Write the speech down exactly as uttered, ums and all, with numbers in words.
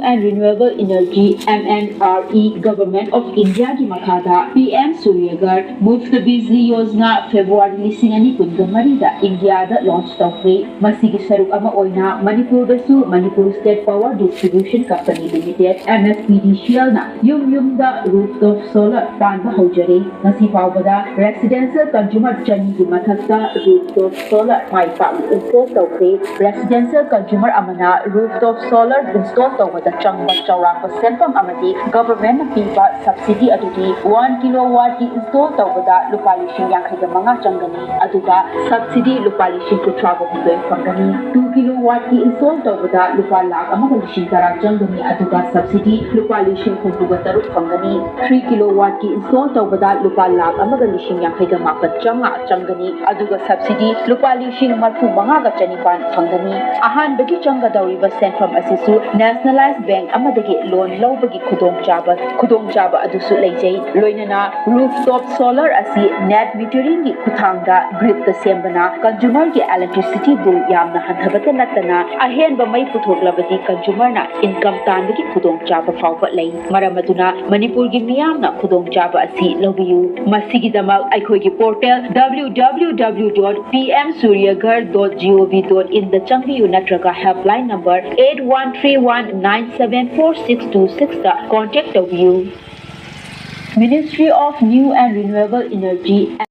and Renewable Energy, M N R E, Government of India ꯒꯤ ꯃꯈꯥꯗ P M Surya Ghar Muft Bijli Yojana February ꯂꯤꯁꯤꯡ ꯑꯅꯤ ꯀꯨꯟꯒ ꯃꯔꯤꯗ ꯏꯟꯗꯤꯌꯥꯗ launch ꯇꯧꯈ꯭ꯔꯦ꯫ ꯃꯁꯤꯒꯤ ꯁꯔꯨꯛ ꯑꯃ ꯑꯣꯏꯅ ꯃꯅꯤꯄꯨꯔꯗꯁꯨ Manipur State Power Distribution Company Limited, M S P D C L ꯅ ꯌꯨꯝ ꯌꯨꯝꯗ rooftop solar ꯄꯥꯟꯕ ꯍꯧꯖꯔꯦ꯫ ꯉꯁꯤ ꯐꯥꯎꯕꯗ residential consumer ꯆꯅꯤꯒꯤ ꯃꯊꯛꯇ rooftop solar ꯃꯥꯏ ꯄꯥꯛꯅ install ꯇꯧꯈ꯭ꯔꯦ꯫ Residential consumer ꯑꯃꯅ rooftop solar install ꯇꯧꯕꯗ ꯆꯪꯕ ꯆꯥꯎꯔꯥꯛꯄ ꯁꯦꯟꯐꯝ ꯑꯃꯗꯤ government ꯅ ꯄꯤꯕ subsidy ꯑꯗꯨꯗꯤ one kilowatt ꯀꯤ install ꯇꯧꯕꯗ ꯂꯨꯄꯥ ꯂꯤꯁꯤꯡ ꯌꯥꯡꯈꯩꯒ ꯃꯉꯥ ꯆꯪꯒꯅꯤ, ꯑꯗꯨꯒ subsidy ꯂꯨꯄꯥ ꯂꯤꯁꯤꯡ ꯀꯨꯟꯊ꯭ꯔꯥꯒ ꯍꯨꯝꯗꯣꯏ ꯐꯪꯒꯅꯤ꯫ Two kilowatt ꯀꯤ install ꯇꯧꯕꯗ ꯂꯨꯄꯥ ꯂꯥꯈ ꯑꯃꯒ ꯂꯤꯁꯤꯡ ꯇꯔꯥ ꯆꯪꯒꯅꯤ, ꯑꯗꯨꯒ subsidy ꯂꯨꯄꯥ ꯂꯤꯁꯤꯡ ꯍꯨꯝꯐꯨꯒ ꯇꯔꯨꯛ ꯐꯪꯒꯅꯤ꯫ Three kilowatt ꯀꯤ install ꯇꯧꯕꯗ ꯂꯨꯄꯥ ꯂꯥꯈ ꯑꯃꯒ ꯂꯤꯁꯤꯡ ꯌꯥꯡꯈꯩꯒ ꯃꯥꯄꯟ ꯆꯥꯝꯃꯉꯥ ꯆꯪꯒꯅꯤ, ꯑꯗꯨꯒ subsidy ꯂꯨꯄꯥ ꯂꯤꯁꯤꯡ ꯃꯔꯐꯨ ꯃꯉꯥꯒ ꯆꯅꯤꯄꯥꯟ ꯐꯪꯒꯅꯤ꯫ ꯑꯍꯥꯟꯕꯒꯤ ꯆꯪꯒꯗꯧꯔꯤꯕ ꯁꯦꯟꯐꯝ ꯑꯁꯤꯁꯨ nationalized bank ꯑꯃꯗꯒꯤ loan ꯂꯧꯕꯒꯤ ꯈꯨꯗꯣꯡꯆꯥꯕ, ꯈꯨꯗꯣꯡꯆꯥꯕ ꯑꯗꯨꯁꯨ ꯂꯩꯖꯩ꯫ ꯂꯣꯏꯅꯅ rooftop solar ꯑꯁꯤ net metering ꯒꯤ ꯈꯨꯠꯊꯥꯡꯗ grid ꯇ ꯁꯦꯝꯕꯅ consumer ꯒꯤ electricity bill ꯌꯥꯝꯅ ꯍꯟꯊꯕꯇ ꯅꯠꯇꯅ ꯑꯍꯦꯟꯕ ꯃꯩ ꯄꯨꯊꯣꯛꯂꯕꯗꯤ consumer ꯅ income ꯇꯥꯟꯕꯒꯤ ꯈꯨꯗꯣꯡꯆꯥꯕ ꯐꯥꯎꯕ ꯂꯩ꯫ ꯃꯔꯝ ꯑꯗꯨꯅ ꯃꯅꯤꯄꯨꯔꯒꯤ ꯃꯤꯌꯥꯝꯅ ꯈꯨꯗꯣꯡꯆꯥꯕ ꯑꯁꯤ ꯂꯧꯕꯤꯌꯨ꯫ ꯃꯁꯤꯒꯤꯗꯃꯛ ꯑꯩꯈꯣꯏꯒꯤ portal W W W dot P M Surya Ghar dot G O V dot in ꯗ ꯆꯪꯕꯤꯌꯨ ꯅꯠꯇ꯭ꯔꯒ helpline number eight one three one nine seven four six two six ꯇ contact ꯇꯧꯕꯤꯌꯨ꯫ Ministry of New and Renewable Energy